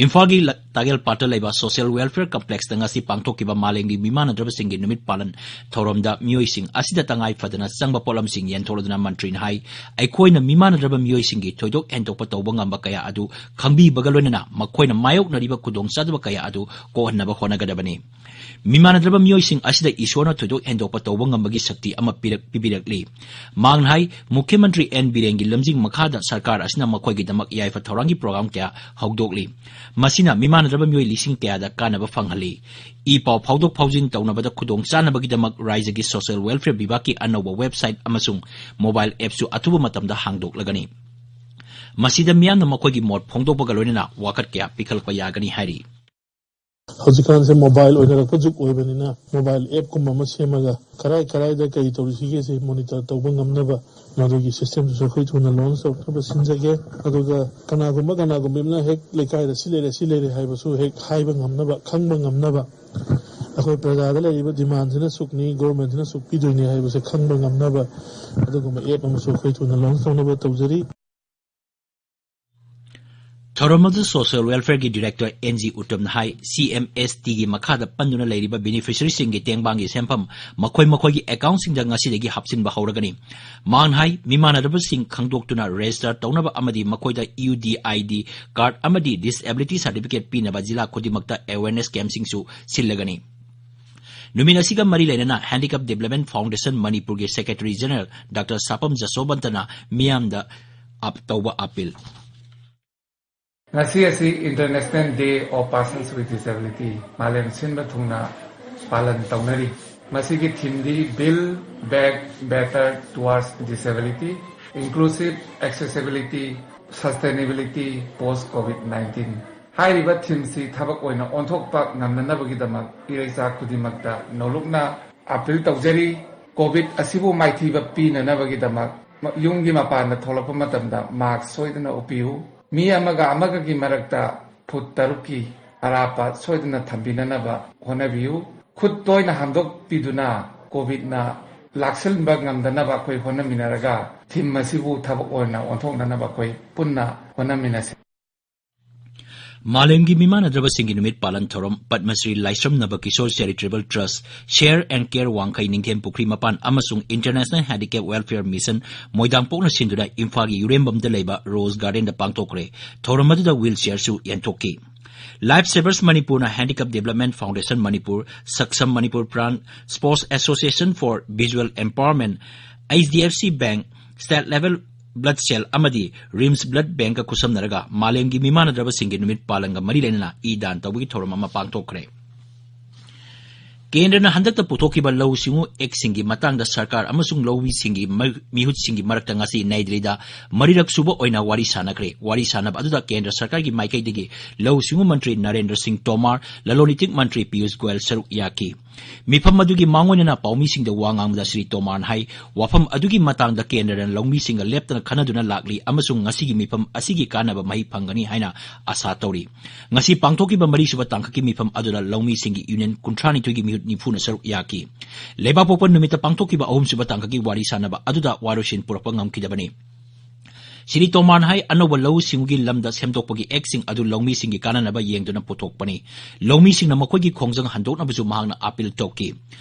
ꯏꯝꯐꯥꯜꯒꯤ ꯂ-, ꯇꯥꯒꯦꯜ ꯄꯥꯠꯇ ꯂꯩꯕ Social Welfare Complex ꯇ ꯉꯁꯤ ꯄꯥꯡꯊꯣꯛꯈꯤꯕ ꯃꯥꯂꯦꯝꯒꯤ ꯃꯤꯃꯥꯟꯅꯗ꯭ꯔꯕꯁꯤꯡꯒꯤ ꯅꯨꯃꯤꯠ ꯄꯥꯂꯟ ꯊꯧꯔꯝꯗ ꯃꯤꯑꯣꯏꯁꯤꯡ ꯑꯁꯤꯗ ꯇꯉꯥꯏ ꯐꯗꯅ ꯆꯪꯕ ꯄꯣꯠꯂꯝꯁꯤꯡ ꯌꯦꯟꯊꯣꯛꯂꯗꯨꯅ ꯃꯟꯇ꯭ꯔꯤꯅ ꯍꯥꯏ, ꯑꯩꯈꯣꯏꯅ ꯃꯤꯃꯥꯟꯅꯗ꯭ꯔꯕ ꯃꯤꯑꯣꯏꯁꯤꯡꯒꯤ ꯊꯣꯏꯗꯣꯛ ꯍꯦꯟꯗꯣꯛꯄ ꯇꯧꯕ ꯉꯝꯕ ꯀꯌꯥ ꯑꯗꯨ ꯈꯪꯕꯤꯕꯒ ꯂꯣꯏꯅꯅ ꯃꯈꯣꯏꯅ ꯃꯥꯌꯣꯛꯅꯔꯤꯕ ꯈꯨꯗꯣꯡꯆꯥꯗꯕ ꯀꯌꯥ ꯑꯗꯨ ꯀꯣꯛꯍꯟꯅꯕ ꯍꯣꯠꯅꯒꯗꯕꯅꯤ꯫ ꯃꯤꯃꯥꯟꯅꯗ꯭ꯔꯕ ꯃꯤꯑꯣꯏꯁꯤꯡ ꯑꯁꯤꯗ ꯏꯁꯣꯔꯅ ꯊꯣꯏꯗꯣꯛ ꯍꯦꯟꯗꯣꯛꯄ ꯇꯧꯕ ꯉꯝꯕꯒꯤ ꯁꯛꯇꯤ ꯑꯃ ꯄꯤꯔꯛ ꯄꯤꯕꯤꯔꯛꯂꯤ꯫ ꯃꯍꯥꯛꯅ ꯍꯥꯏ, ꯃꯨꯈ꯭ꯌ ꯃꯟꯇ꯭ꯔꯤ ꯑꯦꯟ ꯕꯤꯔꯦꯟꯒꯤ ꯂꯝꯖꯤꯡ ꯃꯈꯥꯗ ꯁꯔꯀꯥꯔ ꯑꯁꯤꯅ ꯃꯈꯣꯏꯒꯤꯗꯃꯛ ꯌꯥꯏꯐ ꯊꯧꯔꯥꯡꯒꯤ ꯄ꯭ꯔꯣꯒ꯭ꯔꯥꯝ ꯀꯌꯥ ꯍꯧꯗꯣꯛꯂꯤ꯫ ꯃꯁꯤꯅ ꯃꯤꯃꯥꯟꯅꯗ꯭ꯔꯕ ꯃꯤꯑꯣꯏ ꯂꯤꯁꯤꯡ ꯀꯌꯥꯗ ꯀꯥꯟꯅꯕ ꯐꯪꯍꯜꯂꯤ꯫ ꯏ ꯄꯥꯎ ꯐꯥꯎꯗꯣꯛ ꯐꯥꯎꯖꯤꯟ ꯇꯧꯅꯕꯗ ꯈꯨꯗꯣꯡ ꯆꯥꯅꯕꯒꯤꯗꯃꯛ ꯔꯥꯏꯖ꯭ꯌꯒꯤ ꯁꯣꯁꯤꯌꯦꯜ ꯋꯦꯜꯐꯤꯌꯔ ꯕꯤꯚꯥꯒꯀꯤ ꯑꯅꯧꯕ ꯋꯦꯕꯁꯥꯏꯠ ꯑꯃꯁꯨꯡ ꯃꯣꯕꯥꯏꯜ ꯑꯦꯞꯁꯨ ꯑꯊꯨꯕ ꯃꯇꯝꯗ ꯍꯥꯡꯗꯣꯛꯂꯒꯅꯤ꯫ ꯃꯁꯤꯗ ꯃꯤꯌꯥꯝꯅ ꯃꯈꯣꯏꯒꯤ ꯃꯣꯠ ꯐꯣꯡꯗꯣꯛꯄꯒ ꯂꯣꯏꯅꯅ ꯋꯥꯀꯠ ꯀꯌꯥ ꯄꯤꯈꯠꯂꯛꯄ ꯌꯥꯒꯅꯤ ꯍꯥꯏꯔꯤ꯫ ꯍꯧꯖꯤꯛꯀꯥꯟꯁꯦ ꯃꯣꯕꯥꯏꯜ ꯑꯣꯏꯅꯔꯛꯄ ꯖꯨꯛ ꯑꯣꯏꯕꯅꯤꯅ, ꯃꯣꯕꯥꯏꯜ ꯑꯦꯞꯀꯨꯝꯕ ꯑꯃ ꯁꯦꯝꯃꯒ ꯀꯔꯥꯏ ꯀꯔꯥꯏꯗ ꯀꯔꯤ ꯇꯧꯔꯤꯁꯤꯒꯦꯁꯦ ꯃꯣꯅꯤꯇꯔ ꯇꯧꯕ ꯉꯝꯅꯕ, ꯃꯗꯨꯒꯤ ꯁꯤꯁꯇꯦꯝꯗꯨꯁꯨ ꯑꯩꯈꯣꯏ ꯊꯨꯅ ꯂꯣꯟꯁ ꯇꯧꯅꯕ ꯁꯤꯟꯖꯒꯦ꯫ ꯑꯗꯨꯒ ꯀꯅꯥꯒꯨꯝꯕ ꯀꯅꯥꯒꯨꯝꯕ ꯑꯃꯅ ꯍꯦꯛ ꯂꯩꯀꯥꯏꯗ ꯁꯤ ꯂꯩꯔꯦ, ꯁꯤ ꯂꯩꯔꯦ ꯍꯥꯏꯕꯁꯨ ꯍꯦꯛ ꯍꯥꯏꯕ ꯉꯝꯅꯕ, ꯈꯪꯕ ꯉꯝꯅꯕ, ꯑꯩꯈꯣꯏ ꯄ꯭ꯔꯖꯥꯗ ꯂꯩꯔꯤꯕ ꯗꯤꯃꯥꯟꯁꯤꯅ ꯁꯨꯛꯅꯤ, ꯒꯣꯔꯃꯦꯟꯁꯤꯅ ꯁꯨꯛ ꯄꯤꯗꯣꯏꯅꯤ ꯍꯥꯏꯕꯁꯦ ꯈꯪꯕ ꯉꯝꯅꯕ ꯑꯗꯨꯒꯨꯝꯕ ꯑꯦꯞ ꯑꯃꯁꯨ ꯑꯩꯈꯣꯏ ꯊꯨꯅ ꯂꯣꯟꯁ ꯇꯧꯅꯕ ꯇꯧꯖꯔꯤ꯫ ꯊꯧꯔꯝ ꯑꯗꯨ ꯁꯣꯁꯤꯌꯦꯜ ꯋꯦꯜꯐꯤꯌꯔꯒꯤ ꯗꯤꯔꯦꯛꯇꯔ ꯑꯦꯟ ꯖꯤ ꯎꯠꯇꯝꯅ ꯍꯥꯏ, ꯁꯤ ꯑꯦꯝ ꯑꯦꯁ ꯇꯤꯒꯤ ꯃꯈꯥꯗ ꯄꯟꯗꯨꯅ ꯂꯩꯔꯤꯕ ꯕꯦꯅꯤꯐꯤꯁꯔꯤꯁꯤꯡꯒꯤ ꯇꯦꯡꯕꯥꯡꯒꯤ ꯁꯦꯟꯐꯝ ꯃꯈꯣꯏ ꯃꯈꯣꯏꯒꯤ ꯑꯦꯀꯥꯎꯟꯁꯤꯡꯗ ꯉꯁꯤꯗꯒꯤ ꯍꯥꯞꯆꯤꯟꯕ ꯍꯧꯔꯒꯅꯤ꯫ ꯃꯍꯥꯛꯅ ꯍꯥꯏ, ꯃꯤꯃꯥꯟꯅꯗꯕꯁꯤꯡ ꯈꯪꯗꯣꯛꯇꯨꯅ ꯔꯦꯖꯤꯁꯇꯔ ꯇꯧꯅꯕ ꯑꯃꯗꯤ ꯃꯈꯣꯏꯗ U D I D card ꯑꯃꯗꯤ ꯗꯤꯁꯑꯦꯕꯤꯂꯤꯇꯤ ꯁꯥꯔꯇꯤꯐꯤꯀꯦꯠ ꯄꯤꯅꯕ ꯖꯤꯂꯥ ꯈꯨꯗꯤꯡꯃꯛꯇ ꯑꯦꯋꯦꯔꯅꯦꯁ ꯀꯦꯝꯞꯁꯤꯡꯁꯨ ꯁꯤꯜꯂꯒꯅꯤ꯫ ꯅꯨꯃꯤꯠ ꯑꯁꯤꯒ ꯃꯔꯤ ꯂꯩꯅꯅ ꯍꯦꯟꯗꯤꯀꯦꯞ ꯗꯤꯕꯦꯂꯞꯃꯦꯟ ꯐꯥꯎꯟꯗꯦꯁꯟ ꯃꯅꯤꯄꯨꯔꯒꯤ ꯁꯦꯀ꯭ꯔꯦꯇꯔꯤ ꯖꯦꯅꯔꯦꯜ ꯗꯥꯛꯇꯔ ꯁꯥꯄꯝ ꯖꯁꯣꯕꯟꯇꯅ ꯃꯤꯌꯥꯝꯗ ꯑꯞ-, ꯇꯧꯕ ꯑꯄꯤꯜ꯫ ꯉꯁꯤ ꯑꯁꯤ International Day of Persons with Disability ꯃꯥꯂꯦꯝ ꯁꯤꯟꯕ ꯊꯨꯡꯅ ꯄꯥꯂꯟ ꯇꯧꯅꯔꯤ꯫ ꯃꯁꯤꯒꯤ ꯊꯤꯝꯗꯤ Build Back Better Towards Disability, Inclusive Accessibility, Sustainability Post COVID nineteen꯫ ꯍꯥꯏꯔꯤꯕ ꯊꯤꯝꯁꯤ ꯊꯕꯛ ꯑꯣꯏꯅ ꯑꯣꯟꯊꯣꯛꯄ ꯉꯝꯅꯅꯕꯒꯤꯗꯃꯛ ꯏꯔꯩꯆꯥ ꯈꯨꯗꯤꯡꯃꯛꯇ ꯅꯧꯂꯨꯛꯅ ꯑꯄꯤꯜ ꯇꯧꯖꯔꯤ꯫ ꯀꯣꯚꯤꯗ ꯑꯁꯤꯕꯨ ꯃꯥꯏꯊꯤꯕ ꯄꯤꯅꯅꯕꯒꯤꯗꯃꯛ ꯌꯨꯝꯒꯤ ꯃꯄꯥꯟꯗ ꯊꯣꯛꯂꯛꯄ ꯃꯇꯝꯗ ꯃꯥꯁ꯭ꯛ ꯁꯣꯏꯗꯅ ꯎꯞꯄꯤꯌꯨ꯫ ꯃꯤ ꯑꯃꯒ ꯑꯃꯒꯒꯤ ꯃꯔꯛꯇ ꯐꯨꯠ ꯇꯔꯨꯛꯀꯤ ꯑꯔꯥꯞꯄ ꯁꯣꯏꯗꯅ ꯊꯝꯕꯤꯅꯅꯕ ꯍꯣꯠꯅꯕꯤꯌꯨ꯫ ꯈꯨꯠ ꯇꯣꯏꯅ ꯍꯥꯝꯗꯣꯛꯄꯤꯗꯨꯅ ꯀꯣꯚꯤꯗꯅ ꯂꯥꯛꯁꯤꯟꯕ ꯉꯝꯗꯅꯕ ꯑꯩꯈꯣꯏ ꯍꯣꯠꯅꯃꯤꯟꯅꯔꯒ ꯊꯤꯝ ꯑꯁꯤꯕꯨ ꯊꯕꯛ ꯑꯣꯏꯅ ꯑꯣꯟꯊꯣꯛꯅꯅꯕ ꯑꯩꯈꯣꯏ ꯄꯨꯟꯅ ꯍꯣꯠꯅꯃꯤꯟꯅꯁꯤ꯫ ꯃꯥꯂꯦꯝꯒꯤ ꯃꯤꯃꯥꯟꯅꯗ꯭ꯔꯕꯁꯤꯡꯒꯤ ꯅꯨꯃꯤꯠ ꯄꯥꯂꯟ ꯊꯧꯔꯝ Padmashri Laishram Nabakishor charitable trust, share and care Wangkhei Ningthem Pukhri ꯃꯄꯥꯟ ꯑꯃꯁꯨꯡ ꯏꯟꯇꯔꯅꯦꯁꯅꯦꯜ ꯍꯦꯟꯗꯤꯀꯦꯞ ꯋꯦꯜꯐꯤꯌꯔ ꯃꯤꯁꯟ ꯃꯣꯏꯗꯥꯡꯄꯣꯛꯅ ꯁꯤꯟꯗꯨꯅ ꯏꯝꯐꯥꯜꯒꯤ ꯌꯨꯔꯦꯝꯕꯝꯗ ꯂꯩꯕ ꯔꯣꯖ ꯒꯥꯔꯗꯦꯟꯗ ꯄꯥꯡꯊꯣꯛꯈ꯭ꯔꯦ꯫ ꯊꯧꯔꯝ ꯑꯗꯨꯗ ꯋꯤꯜ ꯆꯦꯌꯔꯁꯨ ꯌꯦꯟꯊꯣꯛꯈꯤ꯫ Life Savers Manipurꯅ Handicap Development Foundation Manipur, Saksham Manipur Pran, Sports Association for Visual Impairment, H D F C Bank, State Level Blood Cell ꯑꯃꯗꯤ RIMS Blood Bankꯀ ꯈꯨꯠꯁꯝꯅꯔꯒ ꯃꯥꯂꯦꯝꯒꯤ ꯃꯤꯃꯥꯟꯅꯗ꯭ꯔꯕꯁꯤꯡꯒꯤ ꯅꯨꯃꯤꯠ ꯄꯥꯂꯟꯒ ꯃꯔꯤ ꯂꯩꯅꯅ ꯏ ꯗꯥꯟ ꯇꯧꯕꯒꯤ ꯊꯧꯔꯝ ꯑꯃ ꯄꯥꯡꯊꯣꯛꯈ꯭ꯔꯦ꯫ ꯀꯦꯟꯗ꯭ꯔꯅ ꯍꯟꯗꯛꯇ ꯄꯨꯊꯣꯛꯈꯤꯕ ꯂꯧꯎ ꯁꯤꯡꯎ ꯑꯦꯛꯁꯤꯡꯒꯤ ꯃꯇꯥꯡꯗ ꯁꯔꯀꯥꯔ ꯑꯃꯁꯨꯡ ꯂꯧꯃꯤꯁꯤꯡꯒꯤ ꯃ-, ꯃꯤꯍꯨꯠꯁꯤꯡꯒꯤ ꯃꯔꯛꯇ ꯉꯁꯤ ꯅꯩ ꯗꯤꯜꯂꯤꯗ ꯃꯔꯤꯔꯛ ꯁꯨꯕ ꯑꯣꯏꯅ ꯋꯥꯔꯤ ꯁꯥꯟꯅꯈ꯭ꯔꯦ꯫ ꯋꯥꯔꯤ ꯁꯥꯟꯅꯕ ꯑꯗꯨꯗ ꯀꯦꯟꯗ꯭ꯔ ꯁꯔꯀꯥꯔꯒꯤ ꯃꯥꯏꯀꯩꯗꯒꯤ ꯂꯧꯎ ꯁꯤꯡꯎ ꯃꯟꯇ꯭ꯔꯤ ꯅꯔꯦꯟꯗ꯭ꯔ ꯁꯤꯡ ꯇꯣꯃꯥꯔ, ꯂꯂꯣꯟ ꯏꯇꯤꯛ ꯃꯟꯇ꯭ꯔꯤ ꯄꯤꯌꯨꯁ ꯒꯣꯌꯜ ꯁꯔꯨꯛ ꯌꯥꯈꯤ꯫ ꯃꯤꯐꯝ ꯑꯗꯨꯒꯤ ꯃꯥꯡꯑꯣꯏꯅꯅ ꯄꯥꯎꯃꯤꯁꯤꯡꯗ ꯋꯥ ꯉꯥꯡꯕꯗ ꯁ꯭ꯔꯤ ꯇꯣꯃꯥꯔꯅ ꯍꯥꯏ, ꯋꯥꯐꯝ ꯑꯗꯨꯒꯤ ꯃꯇꯥꯡꯗ ꯀꯦꯟꯗ꯭ꯔꯅ ꯂꯧꯃꯤꯁꯤꯡꯒ ꯂꯦꯞꯇꯅ ꯈꯟꯅꯗꯨꯅ ꯂꯥꯛꯂꯤ ꯑꯃꯁꯨꯡ ꯉꯁꯤꯒꯤ ꯃꯤꯐꯝ ꯑꯁꯤꯒꯤ ꯀꯥꯟꯅꯕ ꯃꯍꯩ ꯐꯪꯒꯅꯤ ꯍꯥꯏꯅ ꯑꯥꯁꯥ ꯇꯧꯔꯤ꯫ ꯉꯁꯤ ꯄꯥꯡꯊꯣꯛꯈꯤꯕ ꯃꯔꯤꯁꯨꯕ ꯇꯥꯡꯀꯛꯀꯤ ꯃꯤꯐꯝ ꯑꯗꯨꯗ ꯂꯧꯃꯤꯁꯤꯡꯒꯤ ꯌꯨꯅꯤꯌꯟ ꯀꯨꯟꯊ꯭ꯔꯥꯅꯤꯊꯣꯏꯒꯤ ꯃꯤꯍꯨꯠ ꯅꯤꯐꯨꯅ ꯁꯔꯨꯛ ꯌꯥꯈꯤ꯫ ꯂꯩꯕꯥꯛꯄꯣꯛꯄ ꯅꯨꯃꯤꯠꯇ ꯄꯥꯡꯊꯣꯛꯈꯤꯕ ꯑꯍꯨꯝꯁꯨꯕ ꯇꯥꯡꯀꯛꯀꯤ ꯋꯥꯔꯤ ꯁꯥꯟꯅꯕ ꯑꯗꯨꯗ ꯋꯥꯔꯣꯏꯁꯤꯟ ꯄꯨꯔꯛꯄ ꯉꯝꯈꯤꯗꯕꯅꯤ꯫ ꯁ꯭ꯔꯤ ꯇꯣꯃꯥꯔꯅ ꯍꯥꯏ, ꯑꯅꯧꯕ ꯂꯧꯎ ꯁꯤꯡꯎꯒꯤ ꯂꯝꯗ ꯁꯦꯝꯗꯣꯛꯄꯒꯤ ꯑꯦꯛꯁꯤꯡ ꯑꯗꯨ ꯂꯧꯃꯤꯁꯤꯡꯒꯤ ꯀꯥꯟꯅꯅꯕ ꯌꯦꯡꯗꯨꯅ ꯄꯨꯊꯣꯛꯄꯅꯤ꯫ ꯂꯧꯃꯤꯁꯤꯡꯅ ꯃꯈꯣꯏꯒꯤ ꯈꯣꯡꯖꯪ ꯍꯟꯗꯣꯛꯅꯕꯁꯨ ꯃꯍꯥꯛꯅ ꯑꯥꯄꯤꯜ ꯇꯧꯈꯤ꯫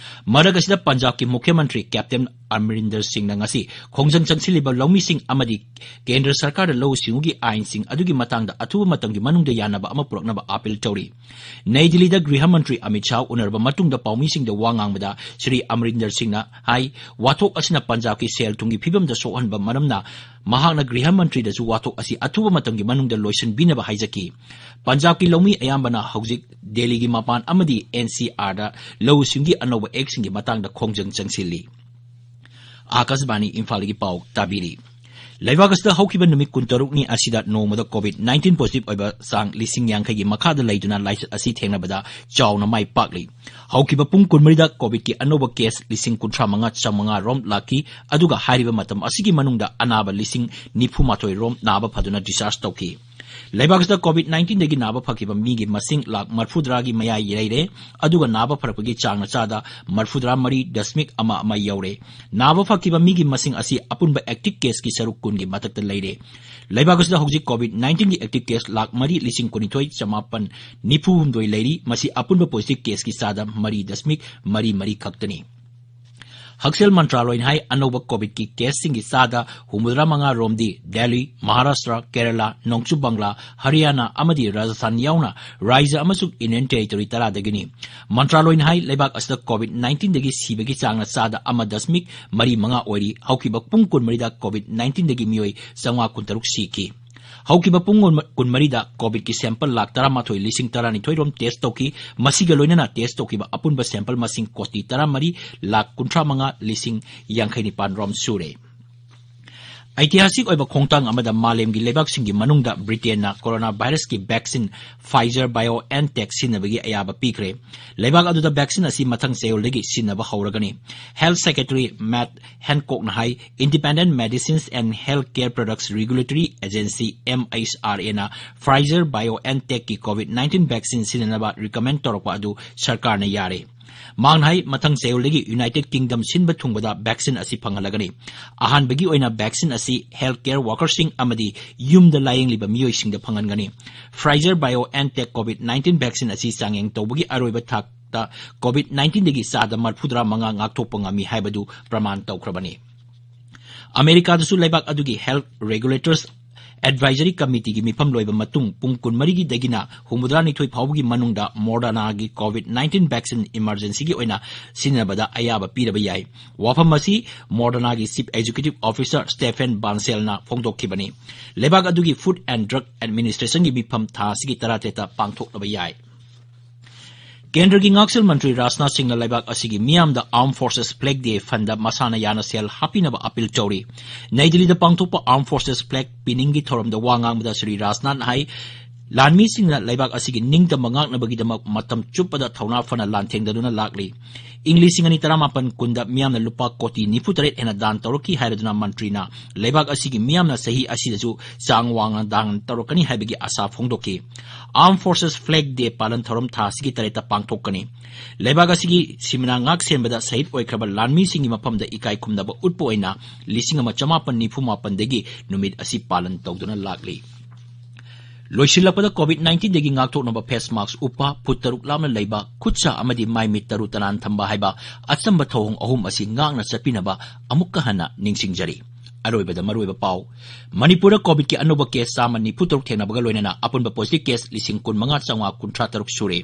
ꯃꯔꯛ ꯑꯁꯤꯗ ꯄꯟꯖꯥꯕꯀꯤ ꯃꯨꯈ꯭ꯌ ꯃꯟꯇ꯭ꯔꯤ ꯀꯦꯞꯇꯦꯟ ꯑꯃꯔꯤꯟꯗꯔ ꯁꯤꯡꯅ ꯉꯁꯤ ꯈꯣꯡꯖꯪ ꯆꯪꯁꯤꯜꯂꯤꯕ ꯂꯧꯃꯤꯁꯤꯡ ꯑꯃꯗꯤ ꯀꯦꯟꯗ꯭ꯔ ꯁꯔꯀꯥꯔꯗ ꯂꯧꯎ ꯁꯤꯡꯎꯒꯤ ꯑꯥꯏꯟꯁꯤꯡ ꯑꯗꯨꯒꯤ ꯃꯇꯥꯡꯗ ꯑꯊꯨꯕ ꯃꯇꯝꯒꯤ ꯃꯅꯨꯡꯗ ꯌꯥꯅꯕ ꯑꯃ ꯄꯨꯔꯛꯅꯕ ꯑꯥꯄꯤꯜ ꯇꯧꯔꯤ꯫ ꯅꯩ ꯗꯤꯜꯂꯤꯗ ꯒ꯭ꯔꯤꯍ ꯃꯟꯇ꯭ꯔꯤ ꯑꯃꯤꯠ ꯁꯥꯍ ꯎꯅꯔꯕ ꯃꯇꯨꯡꯗ ꯄꯥꯎꯃꯤꯁꯤꯡꯗ ꯋꯥ ꯉꯥꯡꯕꯗ ꯁ꯭ꯔꯤ ꯑꯃꯔꯤꯟꯗꯔ ꯁꯤꯡꯅ ꯍꯥꯏ, ꯋꯥꯊꯣꯛ ꯑꯁꯤꯅ ꯄꯟꯖꯥꯕꯀꯤ ꯁꯦꯜ ꯊꯨꯝꯒꯤ ꯐꯤꯕꯝꯗ ꯁꯣꯛꯍꯟꯕ ꯃꯔꯝꯅ ꯃꯍꯥꯛꯅ ꯒ꯭ꯔꯤꯍ ꯃꯟꯇ꯭ꯔꯤꯗꯁꯨ ꯋꯥꯊꯣꯛ ꯑꯁꯤ ꯑꯊꯨꯕ ꯃꯇꯝꯒꯤ ꯃꯅꯨꯡꯗ ꯂꯣꯏꯁꯤꯟꯕꯤꯅꯕ ꯍꯥꯏꯖꯈꯤ꯫ ꯄꯟꯖꯥꯕꯀꯤ ꯂꯧꯃꯤ ꯑꯌꯥꯝꯕꯅ ꯍꯧꯖꯤꯛ ꯗꯦꯜꯂꯤꯒꯤ ꯃꯄꯥꯟ ꯑꯃꯗꯤ NCRꯗ ꯂꯧꯎ ꯁꯤꯡꯎꯒꯤ ꯑꯅꯧꯕ ꯑꯦꯛꯁꯤꯡꯒꯤ ꯃꯇꯥꯡꯗ ꯈꯣꯡꯖꯪ ꯆꯪꯁꯤꯜꯂꯤ꯫ ꯑꯥꯀꯥꯁꯕꯥꯅꯤ ꯏꯝꯐꯥꯜꯗꯒꯤ ꯄꯥꯎ ꯇꯥꯕꯤꯔꯤ꯫ ꯂꯩꯕꯥꯛ ꯑꯁꯤꯗ ꯍꯧꯈꯤꯕ ꯅꯨꯃꯤꯠ ꯀꯨꯟꯇꯔꯨꯛꯅꯤ ꯑꯁꯤꯗ ꯅꯣꯡꯃꯗ COVID nineteen positive ꯑꯣꯏꯕ ꯆꯥꯡ ꯂꯤꯁꯤꯡ ꯌꯥꯡꯈꯩꯒꯤ ꯃꯈꯥꯗ ꯂꯩꯗꯨꯅ ꯂꯥꯏꯆꯠ ꯑꯁꯤ ꯊꯦꯡꯅꯕꯗ ꯆꯥꯎꯅ ꯃꯥꯏ ꯄꯥꯛꯂꯤ꯫ ꯍꯧꯈꯤꯕ ꯄꯨꯡ ꯀꯨꯟꯃꯔꯤꯗ COVIDꯀꯤ ꯑꯅꯧꯕ case ꯂꯤꯁꯤꯡ ꯀꯨꯟꯊ꯭ꯔꯥ ꯃꯉꯥ ꯆꯥꯃꯉꯥ ꯔꯣꯝ ꯂꯥꯛꯈꯤ, ꯑꯗꯨꯒ ꯍꯥꯏꯔꯤꯕ ꯃꯇꯝ ꯑꯁꯤꯒꯤ ꯃꯅꯨꯡꯗ ꯑꯅꯥꯕ ꯂꯤꯁꯤꯡ ꯅꯤꯐꯨ ꯃꯥꯊꯣꯏ ꯔꯣꯝ ꯅꯥꯕ ꯐꯗꯨꯅ discharge ꯇꯧꯈꯤ꯫ ꯂꯩꯕꯥꯛ ꯑꯁꯤꯗ COVID nineteenꯗꯒꯤ ꯅꯥꯕ ꯐꯈꯤꯕ ꯃꯤꯒꯤ ꯃꯁꯤꯡ ꯂꯥꯈ ꯃꯔꯤꯐꯨꯇꯔꯥꯒꯤ ꯃꯌꯥꯏ ꯂꯩꯔꯦ, ꯑꯗꯨꯒ ꯅꯥꯕ ꯐꯔꯛꯄꯒꯤ ꯆꯥꯡꯅ ꯆꯥꯗ ꯃꯔꯤꯐꯨꯇꯔꯥ ꯃꯔꯤ ꯗꯁꯃꯤꯛ ꯑꯃ ꯑꯃ ꯌꯧꯔꯦ꯫ ꯅꯥꯕ ꯐꯈꯤꯕ ꯃꯤꯒꯤ ꯃꯁꯤꯡ ꯑꯁꯤ ꯑꯄꯨꯟꯕ active caseꯀꯤ ꯁꯔꯨꯛ ꯀꯨꯟꯒꯤ ꯃꯊꯛꯇ ꯂꯩꯔꯦ꯫ ꯂꯩꯕꯥꯛ ꯑꯁꯤꯗ ꯍꯧꯖꯤꯛ COVID nineteenꯒꯤ active case ꯂꯥꯈ ꯃꯔꯤ ꯂꯤꯁꯤꯡ ꯀꯨꯟꯅꯤꯊꯣꯏ ꯆꯃꯥꯄꯟ ꯅꯤꯐꯨ ꯍꯨꯝꯗꯣꯏ ꯂꯩꯔꯤ꯫ ꯃꯁꯤ ꯑꯄꯨꯟꯕ positive caseꯀꯤ ꯆꯥꯗ ꯃꯔꯤ ꯗꯁꯃꯤꯛ ꯃꯔꯤ ꯃꯔꯤ ꯈꯛꯇꯅꯤ꯫ ꯍꯛꯁꯦꯜ ꯃꯟꯇ꯭ꯔꯥꯂꯣꯏꯅ ꯍꯥꯏ, ꯑꯅꯧꯕ ꯀꯣꯚꯤꯗꯀꯤ ꯀꯦꯁꯁꯤꯡꯒꯤ ꯆꯥꯗ ꯍꯨꯝꯐꯨꯇꯔꯥ ꯃꯉꯥ ꯔꯣꯝꯗꯤ ꯗꯦꯜꯂꯤ, ꯃꯍꯥꯔꯥꯁꯇ꯭ꯔ, ꯀꯦꯔꯂꯥ, ꯅꯣꯡꯆꯨꯞ ꯕꯪꯒ꯭ꯂꯥ, ꯍꯔꯤꯌꯥꯅꯥ ꯑꯃꯗꯤ ꯔꯥꯖꯁꯊꯥꯟ ꯌꯥꯎꯅ ꯔꯥꯖ꯭ꯌ ꯑꯃꯁꯨꯡ ꯌꯨꯅꯤꯌꯟ ꯇꯦꯔꯤꯇꯣꯔꯤ ꯇꯔꯥꯗꯒꯤꯅꯤ꯫ ꯃꯟꯇ꯭ꯔꯥꯂꯣꯏꯅ ꯍꯥꯏ, ꯂꯩꯕꯥꯛ ꯑꯁꯤꯗ ꯀꯣꯚꯤꯗ ꯅꯥꯏꯟꯇꯤꯟꯗꯒꯤ ꯁꯤꯕꯒꯤ ꯆꯥꯡꯅ ꯆꯥꯗ ꯑꯃ ꯗꯁꯃꯤꯛ ꯃꯔꯤ ꯃꯉꯥ ꯑꯣꯏꯔꯤ꯫ ꯍꯧꯈꯤꯕ ꯄꯨꯡ ꯀꯨꯟꯃꯔꯤꯗ ꯀꯣꯚꯤꯗ ꯅꯥꯏꯟꯇꯤꯟꯗꯒꯤ ꯃꯤꯑꯣꯏ ꯆꯥꯝꯃꯉꯥ ꯀꯨꯟꯇꯔꯨꯛ ꯁꯤꯈꯤ꯫ ꯍꯧꯈꯤꯕ ꯄꯨꯡ ꯀꯨꯟꯃꯔꯤꯗ ꯀꯣꯚꯤꯗꯀꯤ ꯁꯦꯝꯄꯜ ꯂꯥꯈ ꯇꯔꯥꯃꯥꯊꯣꯏ ꯂꯤꯁꯤꯡ ꯇꯔꯥꯅꯤꯊꯣꯏ ꯔꯣꯝ ꯇꯦꯁ ꯇꯧꯈꯤ꯫ ꯃꯁꯤꯒ ꯂꯣꯏꯅꯅ ꯇꯦꯁ ꯇꯧꯈꯤꯕ ꯑꯄꯨꯟꯕ ꯁꯦꯝꯄꯜ ꯃꯁꯤꯡ ꯀꯣꯇꯤ ꯇꯔꯥꯃꯔꯤ ꯂꯥꯈ ꯀꯨꯟꯊ꯭ꯔꯥ ꯃꯉꯥ ꯂꯤꯁꯤꯡ ꯌꯥꯡꯈꯩ ꯅꯤꯄꯥꯟ ꯔꯣꯝ ꯁꯨꯔꯦ꯫ ꯑꯩꯇꯤꯍꯥꯁꯤꯛ ꯑꯣꯏꯕ ꯈꯣꯡꯊꯥꯡ ꯑꯃꯗ ꯃꯥꯂꯦꯝꯒꯤ ꯂꯩꯕꯥꯛꯁꯤꯡꯒꯤ ꯃꯅꯨꯡꯗ ꯕ꯭ꯔꯤꯇꯦꯟꯅ ꯀꯣꯔꯣꯅꯥ ꯚꯥꯏꯔꯁꯀꯤ ꯚꯦꯛꯁꯤꯟ Pfizer BioNTech ꯁꯤꯖꯤꯟꯅꯕꯒꯤ ꯑꯌꯥꯕ ꯄꯤꯈ꯭ꯔꯦ꯫ ꯂꯩꯕꯥꯛ ꯑꯗꯨꯗ ꯚꯦꯛꯁꯤꯟ ꯑꯁꯤ ꯃꯊꯪ ꯆꯌꯣꯜꯗꯒꯤ ꯁꯤꯖꯤꯟꯅꯕ ꯍꯧꯔꯒꯅꯤ꯫ Health Secretary Matt Hancockꯅ ꯍꯥꯏ, Independent Medicines and Healthcare Products Regulatory Agency, MHRAꯅ Pfizer BioNTechꯀꯤ ꯀꯣꯚꯤꯗ ꯅꯥꯏꯟꯇꯤꯟ ꯚꯦꯛꯁꯤꯟ ꯁꯤꯖꯤꯟꯅꯅꯕ ꯔꯤꯀꯃꯦꯟ ꯇꯧꯔꯛꯄ ꯑꯗꯨ ꯁꯔꯀꯥꯔꯅ ꯌꯥꯔꯦ꯫ ꯃꯍꯥꯛꯅ ꯍꯥꯏ, ꯃꯊꯪ ꯆꯌꯣꯜꯗꯒꯤ ꯌꯨꯅꯥꯏꯇꯦꯗ ꯀꯤꯡꯗꯝ ꯁꯤꯟꯕ ꯊꯨꯡꯕꯗ ꯚꯦꯛꯁꯤꯟ ꯑꯁꯤ ꯐꯪꯍꯜꯂꯒꯅꯤ꯫ ꯑꯍꯥꯟꯕꯒꯤ ꯑꯣꯏꯅ ꯚꯦꯛꯁꯤꯟ ꯑꯁꯤ ꯍꯦꯜꯊ ꯀꯦꯌꯔ ꯋꯥꯔꯀꯔꯁꯤꯡ ꯑꯃꯗꯤ ꯌꯨꯝꯗ ꯂꯥꯌꯦꯡꯂꯤꯕ ꯃꯤꯑꯣꯏꯁꯤꯡꯗ ꯐꯪꯍꯟꯒꯅꯤ꯫ Pfizer BioNTech COVID nineteen vaccine ꯑꯁꯤ ꯆꯥꯡꯌꯦꯡ ꯇꯧꯕꯒꯤ ꯑꯔꯣꯏꯕ ꯊꯥꯛꯇ ꯀꯣꯚꯤꯗ ꯅꯥꯏꯟꯇꯤꯟꯗꯒꯤ ꯆꯥꯗ ꯃꯔꯤꯐꯨꯇꯔꯥ ꯃꯉꯥ ꯉꯥꯛꯊꯣꯛꯄ ꯉꯝꯃꯤ ꯍꯥꯏꯕꯗꯨ ꯄ꯭ꯔꯃꯥꯟ ꯇꯧꯈ꯭ꯔꯕꯅꯤ꯫ ꯑꯃꯦꯔꯤꯀꯥꯗꯁꯨ ꯂꯩꯕꯥꯛ ꯑꯗꯨꯒꯤ ꯍꯦꯜꯊ ꯔꯦꯒꯨꯂꯦꯇꯔꯁ ꯑꯦꯗꯚꯥꯏꯖꯔꯤ ꯀꯃꯤꯇꯤꯒꯤ ꯃꯤꯐꯝ ꯂꯣꯏꯕ ꯃꯇꯨꯡ ꯄꯨꯡ ꯀꯨꯟꯃꯔꯤꯗꯒꯤꯅ ꯍꯨꯝꯐꯨꯇꯔꯥꯅꯤꯊꯣꯏ ꯐꯥꯎꯕꯒꯤ ꯃꯅꯨꯡꯗ Modernaꯒꯤ ꯀꯣꯚꯤꯗ ꯅꯥꯏꯟꯇꯤꯟ ꯚꯦꯛꯁꯤꯟ ꯏꯃꯔꯖꯦꯟꯁꯤꯒꯤ ꯑꯣꯏꯅ ꯁꯤꯖꯤꯟꯅꯕꯗ ꯑꯌꯥꯕ ꯄꯤꯔꯕ ꯌꯥꯏ꯫ ꯋꯥꯐꯝ ꯑꯁꯤ Modernaꯒꯤ Chief Executive Officer Stephen Bancel ꯅ ꯐꯣꯡꯗꯣꯛꯈꯤꯕꯅꯤ꯫ ꯂꯩꯕꯥꯛ ꯑꯗꯨꯒꯤ Food and Drug Administrationꯒꯤ ꯃꯤꯐꯝ ꯊꯥ ꯑꯁꯤꯒꯤ ꯇꯔꯥꯇꯔꯦꯠꯇ ꯄꯥꯡꯊꯣꯛꯂꯕ ꯌꯥꯏ꯫ ꯀꯦꯟꯗ꯭ꯔꯒꯤ ꯉꯥꯛꯁꯦꯜ ꯃꯟꯇ꯭ꯔꯤ ꯔꯥꯖꯅꯥꯊ ꯁꯤꯡꯅ ꯂꯩꯕꯥꯛ ꯑꯁꯤꯒꯤ ꯃꯤꯌꯥꯝꯗ Armed Forces Flag Day Fundꯗ ꯃꯁꯥꯅ ꯌꯥꯅ ꯁꯦꯜ ꯍꯥꯞꯄꯤꯅꯕ ꯑꯄꯤꯜ ꯇꯧꯔꯤ꯫ ꯅꯩ ꯗꯤꯜꯂꯤꯗ ꯄꯥꯡꯊꯣꯛꯄ Armed Forces Flag Pinningꯒꯤ ꯊꯧꯔꯝꯗ ꯋꯥ ꯉꯥꯡꯕꯗ ꯁ꯭ꯔꯤ ꯔꯥꯖꯅꯥꯊꯅ ꯍꯥꯏ, ꯂꯥꯟꯃꯤꯁꯤꯡꯅ ꯂꯩꯕꯥꯛ ꯑꯁꯤꯒꯤ ꯅꯤꯡꯇꯝꯕ ꯉꯥꯛꯅꯕꯒꯤꯗꯃꯛ ꯃꯇꯝ ꯆꯨꯞꯄꯗ ꯊꯧꯅꯥ ꯐꯅ ꯂꯥꯟꯊꯦꯡꯅꯗꯨꯅ ꯂꯥꯛꯂꯤ꯫ ꯏꯪ ꯂꯤꯁꯤꯡ ꯑꯅꯤ ꯇꯔꯥꯃꯥꯄꯟ ꯀꯨꯟꯗ ꯃꯤꯌꯥꯝꯅ ꯂꯨꯄꯥ ꯀꯣꯇꯤ ꯅꯤꯐꯨꯇꯔꯦꯠ ꯍꯦꯟꯅ ꯗꯥꯟ ꯇꯧꯔꯛꯈꯤ ꯍꯥꯏꯔꯗꯨꯅ ꯃꯟꯇ꯭ꯔꯤꯅ ꯂꯩꯕꯥꯛ ꯑꯁꯤꯒꯤ ꯃꯤꯌꯥꯝꯅ ꯆꯍꯤ ꯑꯁꯤꯗꯁꯨ ꯆꯥꯡ ꯋꯥꯡꯅ ꯗꯥꯟ ꯇꯧꯔꯛꯀꯅꯤ ꯍꯥꯏꯕꯒꯤ ꯑꯥꯁꯥ ꯐꯣꯡꯗꯣꯛꯈꯤ꯫ Armed Forces Flag Day ꯄꯥꯂꯟ ꯊꯧꯔꯝ ꯊꯥ ꯑꯁꯤꯒꯤ ꯇꯔꯦꯠꯇ ꯄꯥꯡꯊꯣꯛꯀꯅꯤ꯫ ꯂꯩꯕꯥꯛ ꯑꯁꯤꯒꯤ ꯁꯤꯃꯅꯥ ꯉꯥꯛ ꯁꯦꯟꯕꯗ ꯁꯍꯤꯗ ꯑꯣꯏꯈ꯭ꯔꯕ ꯂꯥꯟꯃꯤꯁꯤꯡꯒꯤ ꯃꯐꯝꯗ ꯏꯀꯥꯏ ꯈꯨꯝꯅꯕ ꯎꯠꯄ ꯑꯣꯏꯅ ꯂꯤꯁꯤꯡ ꯑꯃ ꯆꯃꯥꯄꯟ ꯅꯤꯐꯨ ꯃꯥꯄꯟꯗꯒꯤ ꯅꯨꯃꯤꯠ ꯑꯁꯤ ꯄꯥꯂꯟ ꯇꯧꯗꯨꯅ ꯂꯥꯛꯂꯤ꯫ ꯂꯣꯏꯁꯤꯜꯂꯛꯄꯗ COVID nineteenꯗꯒꯤ ꯉꯥꯛꯊꯣꯛꯅꯕ face mask ꯎꯞꯄ, ꯐꯨꯠ ꯇꯔꯨꯛ ꯂꯥꯞꯅ ꯂꯩꯕ, ꯈꯨꯠ ꯁꯥ ꯑꯃꯗꯤ ꯃꯥꯏ ꯃꯤꯠ ꯇꯔꯨ ꯇꯅꯥꯟ ꯊꯝꯕ ꯍꯥꯏꯕ ꯑꯆꯝꯕ ꯊꯧꯑꯣꯡ ꯑꯍꯨꯝ ꯑꯁꯤ ꯉꯥꯛꯅ ꯆꯠꯄꯤꯅꯕ ꯑꯃꯨꯛꯀ ꯍꯟꯅ ꯅꯤꯡꯁꯤꯡꯖꯔꯤ꯫ ꯑꯔꯣꯏꯕꯗ ꯃꯔꯨꯑꯣꯏꯕ ꯄꯥꯎ꯫ ꯃꯅꯤꯄꯨꯔꯗ COVIDꯀꯤ ꯑꯅꯧꯕ case ꯆꯥꯝꯃ ꯅꯤꯐꯨ ꯇꯔꯨꯛ ꯊꯦꯡꯅꯕꯒ ꯂꯣꯏꯅꯅ ꯑꯄꯨꯟꯕ positive case ꯂꯤꯁꯤꯡ ꯀꯨꯟ ꯃꯉꯥ ꯆꯥꯝꯃꯉꯥ ꯀꯨꯟꯊ꯭ꯔꯥ ꯇꯔꯨꯛ ꯁꯨꯔꯦ꯫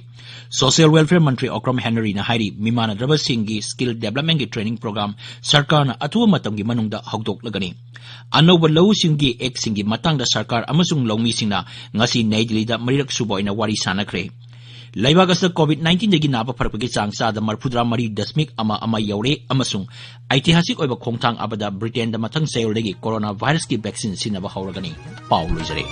Social Welfare ꯃꯟꯇ꯭ꯔꯤ ꯑꯣꯀ꯭ꯔꯝ ꯍꯦꯅꯔꯤꯅ ꯍꯥꯏꯔꯤ, ꯃꯤꯃꯥꯟꯅꯗ꯭ꯔꯕꯁꯤꯡꯒꯤ skill developmentꯀꯤ training program ꯁꯔꯀꯥꯔꯅ ꯑꯊꯨꯕ ꯃꯇꯝꯒꯤ ꯃꯅꯨꯡꯗ ꯍꯧꯗꯣꯛꯂꯒꯅꯤ꯫ ꯑꯅꯧꯕ ꯂꯧꯎ ꯁꯤꯡꯎꯒꯤ actꯁꯤꯡꯒꯤ ꯃꯇꯥꯡꯗ ꯁꯔꯀꯥꯔ ꯑꯃꯁꯨꯡ ꯂꯧꯃꯤꯁꯤꯡꯅ ꯉꯁꯤ ꯅꯩ ꯗꯤꯜꯂꯤꯗ ꯃꯔꯤꯔꯛ ꯁꯨꯕ ꯑꯣꯏꯅ ꯋꯥꯔꯤ ꯁꯥꯟꯅꯈ꯭ꯔꯦ꯫ ꯂꯩꯕꯥꯛ ꯑꯁꯤꯗ COVID nineteenꯗꯒꯤ ꯅꯥꯕ ꯐꯔꯛꯄꯒꯤ ꯆꯥꯡ ꯆꯥꯗ ꯃꯔꯤꯐꯨꯇꯔꯥ ꯃꯔꯤ ꯗꯁꯃꯤꯛ ꯑꯃ ꯑꯃ ꯌꯧꯔꯦ ꯑꯃꯁꯨꯡ ꯑꯩꯇꯤꯍꯥꯁꯤꯛ ꯑꯣꯏꯕ ꯈꯣꯡꯊꯥꯡ ꯑꯃꯗ ꯕ꯭ꯔꯤꯇꯦꯟꯗ ꯃꯊꯪ ꯆꯌꯣꯜꯗꯒꯤ corona virusꯀꯤ vaccine ꯁꯤꯖꯤꯟꯅꯕ ꯍꯧꯔꯒꯅꯤ꯫ ꯄꯥꯎ ꯂꯣꯏꯖꯔꯦ꯫